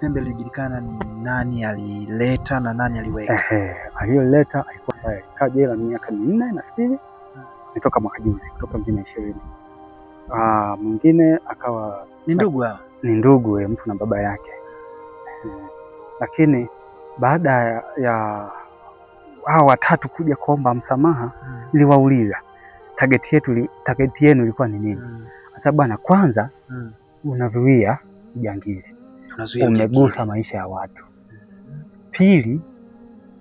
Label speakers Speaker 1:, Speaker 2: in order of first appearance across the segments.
Speaker 1: pembe lilijulikana ni nani alileta na nani aliweka?
Speaker 2: Ehe, aliyoleta alikuwa alikaa jela miaka 4 nafikiri, ametoka mwaka juzi kutoka 2020. Mwingine akawa
Speaker 1: ni ndugu hao,
Speaker 2: ni ndugu mtu na baba yake. Lakini baada ya hao watatu kuja kuomba msamaha, niliwauliza target yenu ilikuwa ni nini? Sasa bwana, kwanza unazuia ujangili, umegusa maisha ya watu. Pili,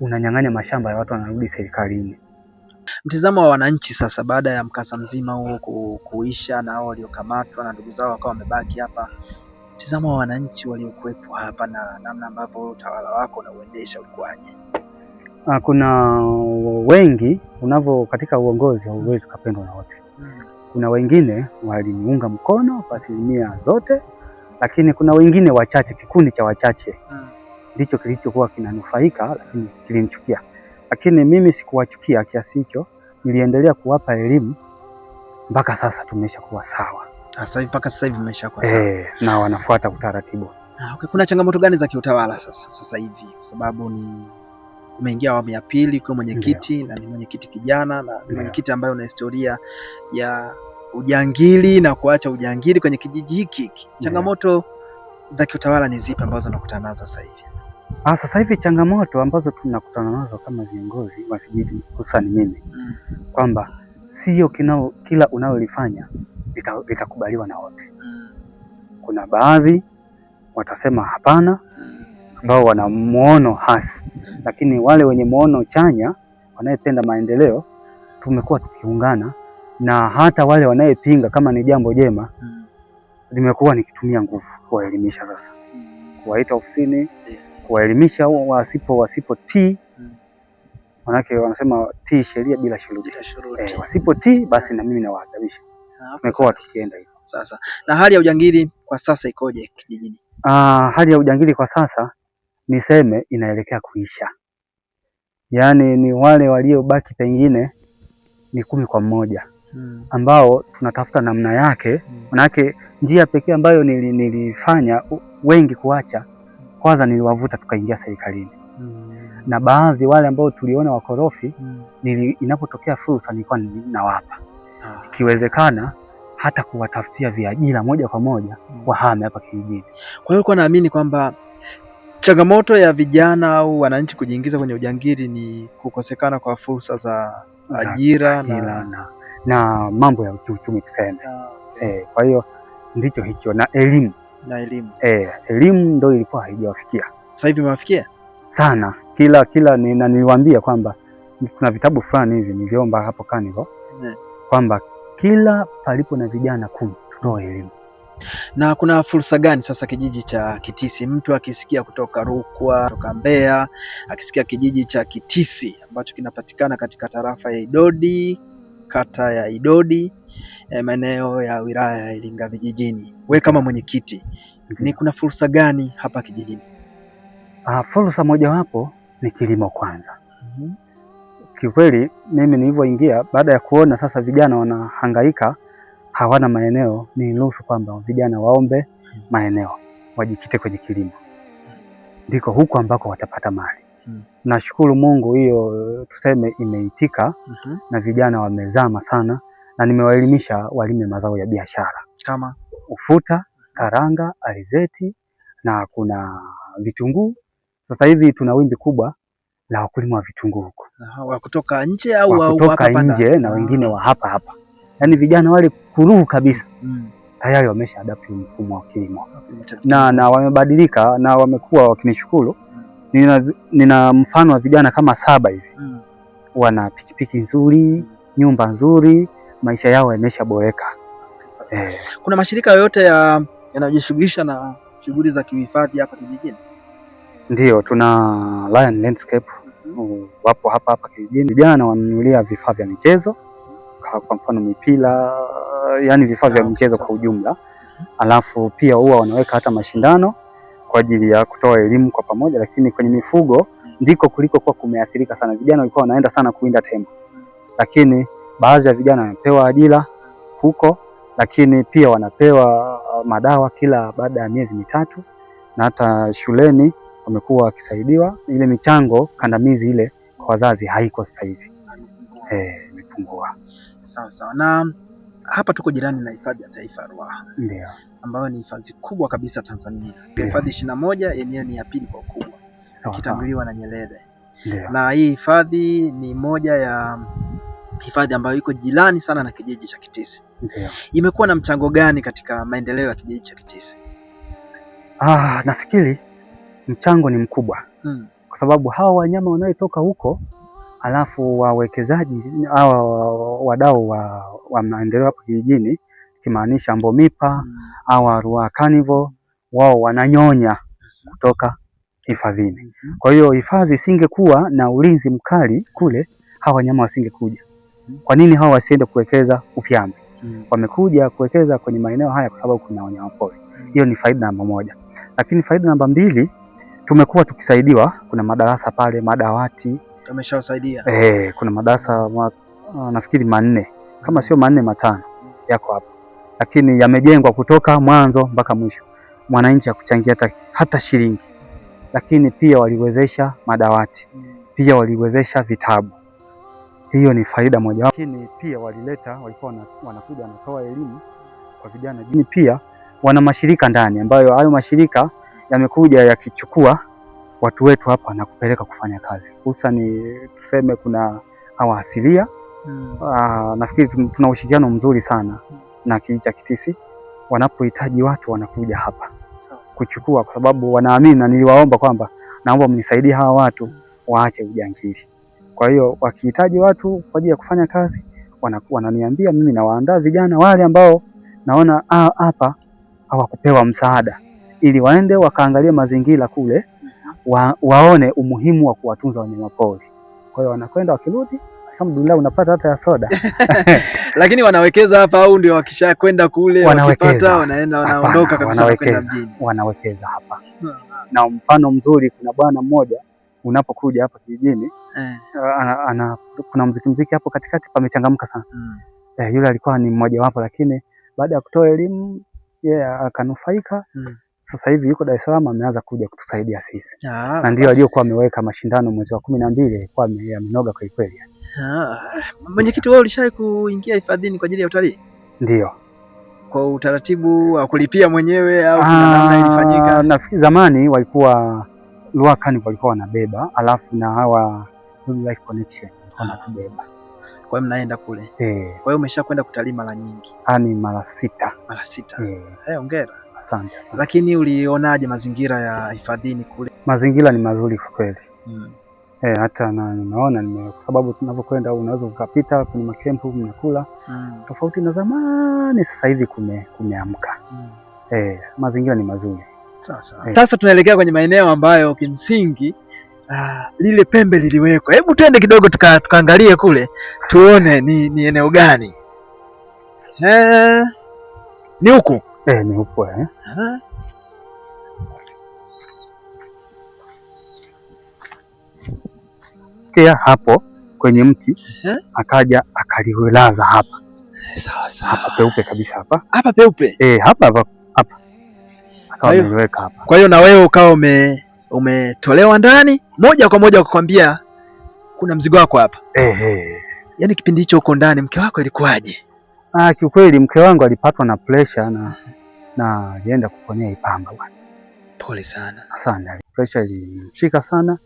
Speaker 2: unanyang'anya mashamba ya watu, wanarudi serikalini.
Speaker 1: Mtizamo wa wananchi sasa baada ya mkasa mzima huo kuisha na hao waliokamatwa na ndugu zao wakawa wamebaki hapa, mtizamo wa wananchi waliokuwepo hapa na namna ambavyo utawala wako unauendesha ulikuwaje?
Speaker 2: Kuna wengi unavyo katika uongozi hauwezi kupendwa na wote. Kuna wengine waliniunga mkono kwa asilimia zote, lakini kuna wengine wachache, kikundi cha wachache ndicho kilichokuwa kinanufaika, lakini kilinichukia. Lakini mimi sikuwachukia kiasi hicho, niliendelea kuwapa elimu mpaka sasa tumeshakuwa sawa.
Speaker 1: Sasa hivi mpaka sasa hivi mmeshakuwa sawa.
Speaker 2: Na wanafuata utaratibu.
Speaker 1: Okay. Kuna changamoto gani za kiutawala sasa hivi? Kwa sababu ni umeingia awamu ya pili kwa mwenyekiti na ni mwenyekiti kijana na ni mwenyekiti ambaye una historia ya ujangili na kuacha ujangili kwenye kijiji hiki. Changamoto za kiutawala ni zipi ambazo unakutana nazo sasa hivi?
Speaker 2: Sasa hivi changamoto ambazo tunakutana nazo kama viongozi wa vijiji hususan mimi, kwamba sio kila unalolifanya litakubaliwa na wote. Kuna baadhi watasema hapana, ambao wana muono hasi, lakini wale wenye muono chanya wanayependa maendeleo tumekuwa tukiungana, na hata wale wanayepinga kama ni jambo jema, limekuwa nikitumia nguvu kuwaelimisha. Sasa kuwaita ofisini, kuwaelimisha wasipo tii, manake wanasema tii sheria bila shuruti. Wasipo tii basi na mimi nawaadabisha. Tumekuwa tukienda hivyo.
Speaker 1: Sasa na hali ya ujangili kwa sasa ikoje kijijini?
Speaker 2: Hali ya ujangili kwa sasa niseme inaelekea kuisha. Yaani ni wale waliobaki pengine ni 10 kwa 1 ambao tunatafuta namna yake. Manake njia pekee ambayo nilifanya wengi kuacha, kwanza niliwavuta tukaingia serikalini. Na baadhi wale ambao tuliona wakorofi, inapotokea fursa nilikuwa nawapa. Ikiwezekana hata kuwatafutia viajira moja kwa moja wahame hapa kijijini.
Speaker 1: Kwa hiyo kwa naamini kwamba changamoto ya vijana au wananchi kujiingiza kwenye ujangili ni kukosekana kwa fursa za ajira
Speaker 2: na mambo ya kiuchumi tuseme. Kwa hiyo ndicho hicho, na elimu.
Speaker 1: Na elimu.
Speaker 2: Elimu ndio ilikuwa haijawafikia.
Speaker 1: Sasa hivi imewafikia?
Speaker 2: Sana. Kila niliwaambia kwamba kuna vitabu fulani hivi niliomba hapo Carnival kwamba kila palipo na vijana 10 tutoe elimu.
Speaker 1: Na kuna fursa gani sasa kijiji cha Kitisi? Mtu akisikia kutoka Rukwa, kutoka Mbeya, akisikia kijiji cha Kitisi ambacho kinapatikana katika tarafa ya Idodi, kata ya Idodi, maeneo ya wilaya ya Iringa vijijini. We kama mwenyekiti, ni kuna fursa gani hapa kijijini?
Speaker 2: Fursa mojawapo ni kilimo kwanza. Kiukweli mimi nilivyoingia, baada ya kuona sasa vijana wanahangaika hawana maeneo, niliruhusu kwamba vijana waombe maeneo wajikite kwenye kilimo, ndiko huko ambako watapata mali. Nashukuru Mungu hiyo tuseme imeitika, na vijana wamezama sana, na nimewaelimisha walime mazao ya biashara
Speaker 1: kama
Speaker 2: ufuta, karanga, alizeti na kuna vitunguu. Sasa hivi tuna wimbi kubwa la wakulima wa vitunguu huko.
Speaker 1: Wa kutoka nje au
Speaker 2: wa kutoka nje na wengine wa hapa hapa. Yaani vijana wale kuruhu kabisa. Tayari wamesha adapt mfumo wa kilimo. Na wamebadilika na wamekuwa wakinishukuru. Nina mfano wa vijana kama 7 hivi. Wana pikipiki nzuri, nyumba nzuri, maisha yao yameshaboreka.
Speaker 1: Kuna mashirika yoyote yanayojishughulisha na shughuli za kihifadhi hapa kijijini?
Speaker 2: Ndio, tuna Lion Landscape, wapo hapa hapa kijijini. Vijana wanunulia vifaa vya michezo, kwa mfano mipira, yani vifaa vya michezo kwa ujumla. Alafu pia huwa wanaweka hata mashindano kwa ajili ya kutoa elimu kwa pamoja. Lakini kwenye mifugo ndiko kuliko kwa kumeathirika sana. Vijana walikuwa wanaenda sana kuwinda tembo, lakini baadhi ya vijana wanapewa ajira huko, lakini pia wanapewa madawa kila baada ya miezi 3. Na hata shuleni wamekuwa wakisaidiwa. Ile michango kandamizi ile kwa wazazi haiko sasa hivi, imepungua.
Speaker 1: Sawa sawa. Na hapa tuko jirani na hifadhi ya taifa ya Ruaha.
Speaker 2: Ndio.
Speaker 1: Ambayo ni hifadhi kubwa kabisa Tanzania. Hifadhi 21 yenyewe ni ya pili kwa ukubwa, ikitanguliwa na Nyerere.
Speaker 2: Ndio.
Speaker 1: Na hii hifadhi ni moja ya hifadhi ambayo iko jirani sana na kijiji cha Kitisi.
Speaker 2: Ndio.
Speaker 1: Imekuwa na mchango gani katika maendeleo ya kijiji cha Kitisi?
Speaker 2: Nafikiri mchango ni mkubwa. Kwa sababu hawa wanyama wanaotoka huko, alafu wawekezaji hawa wadau wa maendeleo hapo kijijini, kimaanisha Mbomipa au Ruaha Carnival, wao wananyonya kutoka hifadhini. Kwa hiyo hifadhi isingekuwa na ulinzi mkali kule, hawa wanyama wasingekuja. Kwa nini hawa wasiende kuwekeza Ufyambe? Wamekuja kuwekeza kwenye maeneo haya kwa sababu kuna wanyama pori. Hiyo ni faida namba moja. Lakini faida namba mbili, tumekuwa tukisaidiwa, kuna madarasa pale, madawati.
Speaker 1: Tumeshawasaidia.
Speaker 2: Kuna madarasa nafikiri 4, kama sio 4 5 yako hapo. Lakini yamejengwa kutoka mwanzo mpaka mwisho. Mwananchi hakuchangia hata shilingi. Lakini pia waliwezesha madawati, pia waliwezesha vitabu. Hiyo ni faida moja. Lakini pia walikuwa wanakuja wanatoa elimu kwa vijana. Lakini pia wana mashirika ndani ambayo hayo mashirika yamekuja yakichukua watu wetu hapa na kupeleka kufanya kazi. Hususan tuseme kuna hawa asilia. Nafikiri tuna ushirikiano mzuri sana na kijiji cha Kitisi. Wanapohitaji watu wanakuja hapa kuchukua, kwa sababu wanaamini, na niliwaomba kwamba naomba mnisaidie hawa watu waache ujangili. Kwa hiyo wakihitaji watu kwa ajili ya kufanya kazi wananiambia mimi, nawaandaa vijana wale ambao naona hapa hawakupewa msaada, ili waende wakaangalie mazingira kule, waone umuhimu wa kuwatunza wanyamapori. Kwa hiyo wanakwenda, wakirudi alhamdulillah unapata hata ya soda.
Speaker 1: Lakini wanawekeza hapa au ndio wakishakwenda kule
Speaker 2: wanawekeza,
Speaker 1: wakipata wanaenda wanaondoka kabisa kwenda mjini?
Speaker 2: Wanawekeza hapa. Na mfano mzuri, kuna bwana mmoja unapokuja hapa kijijini, kuna mziki hapo katikati pamechangamka sana. Yule alikuwa ni mmoja wapo, lakini baada ya kutoa elimu yeye akanufaika. Sasa hivi yuko Dar es Salaam, ameanza kuja kutusaidia sisi. Na ndio aliyokuwa ameweka mashindano mwezi wa 12, alikuwa amenoga kweli kweli.
Speaker 1: Mwenyekiti, wewe ulishawahi kuingia hifadhini kwa ajili ya utalii?
Speaker 2: Ndio.
Speaker 1: Kwa utaratibu wa kulipia mwenyewe au kuna namna ilifanyika?
Speaker 2: Nafikiri zamani walikuwa Ruaha Carnival walikuwa wanabeba, alafu na hawa Life Connection wanatubeba.
Speaker 1: Kwa hiyo mnaenda kule. Kwa hiyo umeshakwenda kutalii mara nyingi?
Speaker 2: Ni mara 6.
Speaker 1: Mara 6. Hongera.
Speaker 2: Asante sana.
Speaker 1: Lakini ulionaje mazingira ya hifadhini kule?
Speaker 2: Mazingira ni mazuri kwa kweli. Hata na nimeona kwa sababu tunapokwenda unaweza ukapita kwenye makempu mnakula. Tofauti na zamani, sasa hivi kumeamka. Mazingira ni mazuri.
Speaker 1: Sasa. Sasa tunaelekea kwenye maeneo ambayo kimsingi lile pembe liliwekwa. Hebu twende kidogo tukaangalie kule tuone ni eneo gani. Ni huku?
Speaker 2: Ni huku. Kia hapo kwenye mti, akaja akalilaza hapa.
Speaker 1: Sawa sawa.
Speaker 2: Hapa peupe kabisa hapa.
Speaker 1: Hapa peupe?
Speaker 2: Hapa hapa hapa. Akawa ameliweka hapa.
Speaker 1: Kwa hiyo na wewe ukawa umetolewa ndani moja kwa moja ukakwambia kuna mzigo wako hapa. Yaani kipindi hicho uko ndani mke wako ilikuwaje?
Speaker 2: Kiukweli mke wangu alipatwa na pressure na alienda kuponea Ipamba bwana.
Speaker 1: Pole sana.
Speaker 2: Asante. Pressure ilimshika sana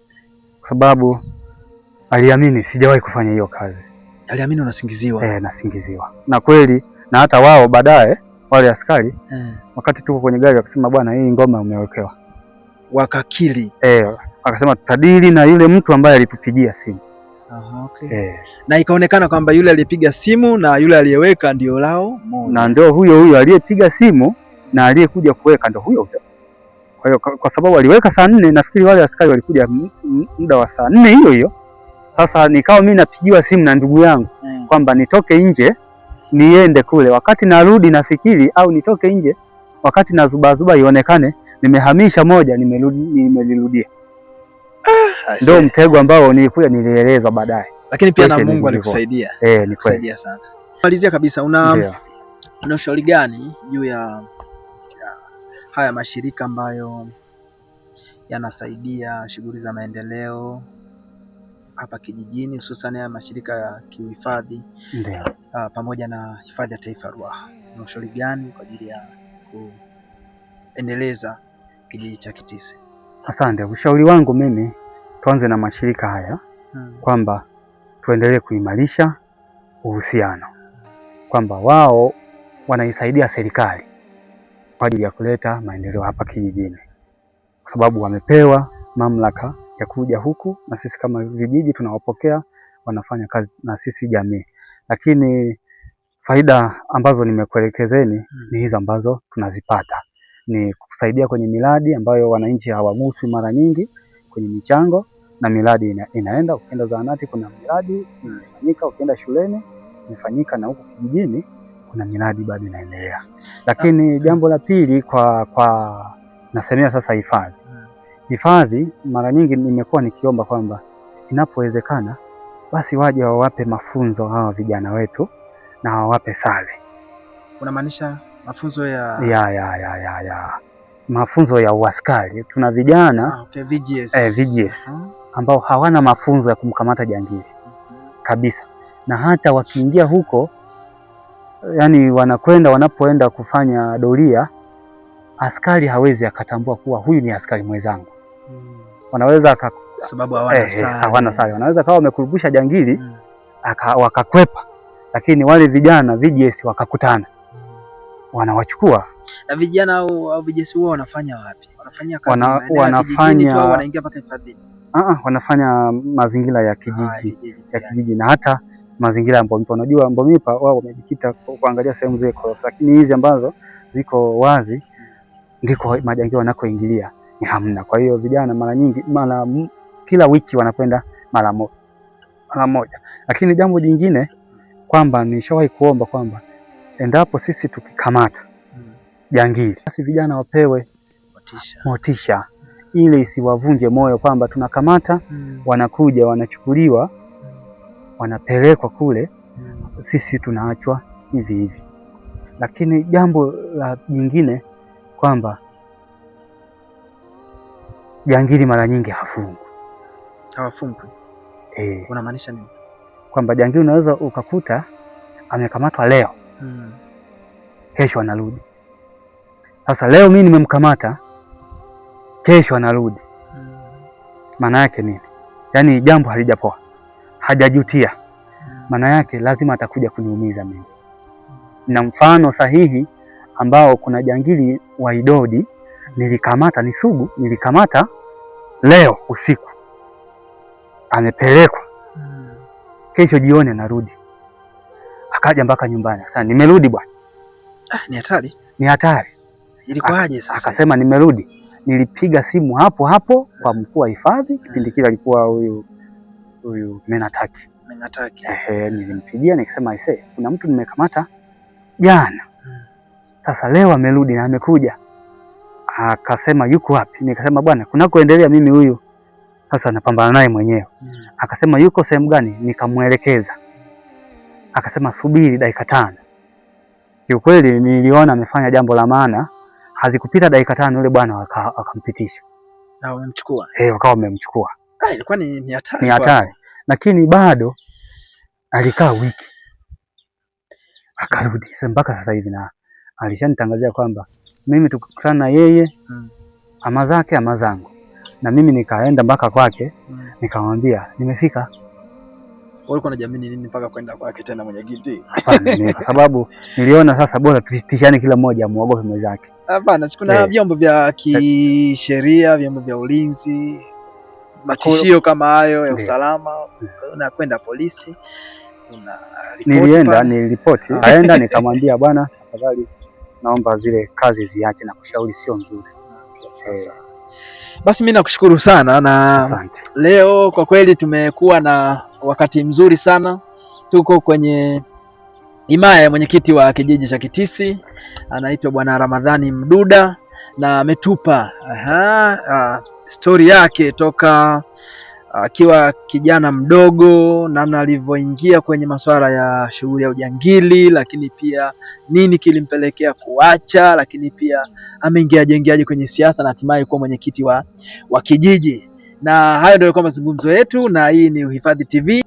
Speaker 2: kwa sababu aliamini sijawahi kufanya hiyo kazi.
Speaker 1: Aliamini unasingiziwa.
Speaker 2: Nasingiziwa. Na kweli, na hata wao baadaye wale askari wakati tuko kwenye gari wakasema bwana hii ngoma umewekewa.
Speaker 1: Wakakili.
Speaker 2: Wakasema tutadili na yule mtu ambaye alitupigia simu.
Speaker 1: Aha, okay. Na ikaonekana kwamba yule aliyepiga simu na yule aliyeweka ndio lao moja.
Speaker 2: Na ndio huyo huyo aliyepiga simu na aliyekuja kuweka ndio huyo huyo. Kwa hiyo kwa sababu aliweka saa 4, nafikiri wale askari walikuja muda wa saa 4 hiyo hiyo. Sasa nikawa mimi napigiwa simu na ndugu yangu kwamba nitoke nje niende kule, wakati narudi nafikiri au nitoke nje wakati nazubazuba ionekane nimehamisha moja nimelirudia. Ndio mtego ambao nilikuja nilielezwa baadaye.
Speaker 1: Lakini pia na Mungu alikusaidia.
Speaker 2: Ni kweli
Speaker 1: sana. Malizia kabisa, una ushauri gani juu ya haya mashirika ambayo yanasaidia shughuli za maendeleo hapa kijijini, hususan haya mashirika ya kiuhifadhi
Speaker 2: Ndio.
Speaker 1: pamoja na hifadhi ya taifa Ruaha? Una ushauri gani kwa ajili ya kuendeleza kijiji cha Kitisi?
Speaker 2: Asante. Ushauri wangu mimi, tuanze na mashirika haya kwamba tuendelee kuimarisha uhusiano, kwamba wao wanaisaidia serikali kwa ajili ya kuleta maendeleo hapa kijijini, kwa sababu wamepewa mamlaka ya kuja huku, na sisi kama vijiji tunawapokea, wanafanya kazi na sisi jamii. Lakini faida ambazo nimekuelekezeni ni hizo ambazo tunazipata, ni kusaidia kwenye miradi ambayo wananchi hawaguswi mara nyingi kwenye michango, na miradi inaenda. Ukienda zahanati kuna miradi imefanyika, ukienda shuleni imefanyika, na huku kijijini kuna miradi bado inaendelea. Lakini jambo la pili kwa nasemea sasa hifadhi. Hifadhi mara nyingi nimekuwa nikiomba kwamba inapowezekana basi waje wawape mafunzo hawa vijana wetu na wawape sare.
Speaker 1: Unamaanisha mafunzo ya
Speaker 2: Ya mafunzo ya uaskari. Tuna vijana
Speaker 1: okay, VGS.
Speaker 2: VGS ambao hawana mafunzo ya kumkamata jangili kabisa, na hata wakiingia huko, yani wanakwenda wanapoenda kufanya doria, askari hawezi akatambua kuwa huyu ni askari mwenzangu. Wanaweza
Speaker 1: sababu hawana sare.
Speaker 2: Hawana sare. Wanaweza kawa wamekurubusha jangili wakakwepa, lakini wale vijana VGS wakakutana, wanawachukua.
Speaker 1: Na vijana au VGS huwa wanafanya wapi? Wanafanyia kazi maeneo ya kijijini tu au wanaingia mpaka hifadhini?
Speaker 2: Wanafanya mazingira ya kijiji, ya kijiji na hata mazingira ya Mbomipa. Unajua Mbomipa wao wamejikita kuangalia sehemu zile korofi, lakini hizi ambazo ziko wazi ndiko majangili wanakoingilia ni hamna. Kwa hiyo vijana mara nyingi kila wiki wanakwenda mara moja. Lakini jambo jingine kwamba nishawahi kuomba kwamba endapo sisi tukikamata jangili, basi vijana wapewe motisha ili isiwavunje moyo kwamba tunakamata, wanakuja wanachukuliwa, wanapelekwa kule, sisi tunaachwa hivi hivi. Lakini jambo la jingine kwamba jangili mara nyingi hafungwi.
Speaker 1: Hawafungwi. Unamaanisha nini?
Speaker 2: Kwamba jangili unaweza ukakuta amekamatwa leo, kesho anarudi. Sasa leo mimi nimemkamata, kesho anarudi. Maana yake nini? Yaani jambo halijapoa, hajajutia. Maana yake lazima atakuja kuniumiza mimi. Na mfano sahihi ambao kuna jangili wa Idodi nilikamata, ni sugu, nilikamata leo usiku, amepelekwa, kesho jioni anarudi, akaja mpaka nyumbani. Sasa nimerudi bwana.
Speaker 1: Ni hatari.
Speaker 2: Ni hatari.
Speaker 1: Ilikuwaje sasa?
Speaker 2: Akasema nimerudi. Nilipiga simu hapo hapo kwa mkuu wa hifadhi, kipindi kile alikuwa huyu Menataki.
Speaker 1: Menataki.
Speaker 2: Nilimpigia nikasema aisee, kuna mtu nimekamata jana. Sasa leo amerudi na amekuja. Akasema yuko wapi? Nikasema bwana, kunakoendelea mimi huyu sasa napambana naye mwenyewe. Akasema yuko sehemu gani? Nikamuelekeza. Akasema subiri dakika 5. Kiukweli niliona amefanya jambo la maana. Hazikupita dakika 5 yule bwana akampitisha.
Speaker 1: Na wamemchukua.
Speaker 2: Wakawa wamemchukua.
Speaker 1: Ilikuwa ni hatari.
Speaker 2: Ni hatari. Lakini bado alikaa wiki. Akarudi. Sasa mpaka sasa hivi na alishanitangazia kwamba mimi tukikutana na yeye ama zake ama zangu. Na mimi nikaenda mpaka kwake, nikamwambia nimefika.
Speaker 1: Ulikuwa unajiamini nini mpaka kwenda kwake tena mwenyekiti?
Speaker 2: Hapana, kwa sababu niliona sasa bora tusitishane, kila mmoja amuogope mwenzake.
Speaker 1: Hapana, si kuna vyombo vya kisheria, vyombo vya ulinzi, matishio kama hayo ya usalama, unakwenda polisi, una ripoti.
Speaker 2: Nilienda, niliripoti. Kaenda nikamwambia bwana, tafadhali naomba zile kazi ziache na kushauri sio nzuri.
Speaker 1: Sasa. Basi mimi nakushukuru sana na
Speaker 2: asante.
Speaker 1: Leo kwa kweli tumekuwa na wakati mzuri sana. Tuko kwenye himaya ya mwenyekiti wa kijiji cha Kitisi, anaitwa Bwana Ramadhani Mduda, na ametupa story yake toka Akiwa kijana mdogo, namna alivyoingia kwenye masuala ya shughuli ya ujangili, lakini pia nini kilimpelekea kuacha, lakini pia ameingia jengeaje kwenye siasa na hatimaye kuwa mwenyekiti wa kijiji. Na hayo ndio yalikuwa mazungumzo yetu, na hii ni Uhifadhi TV.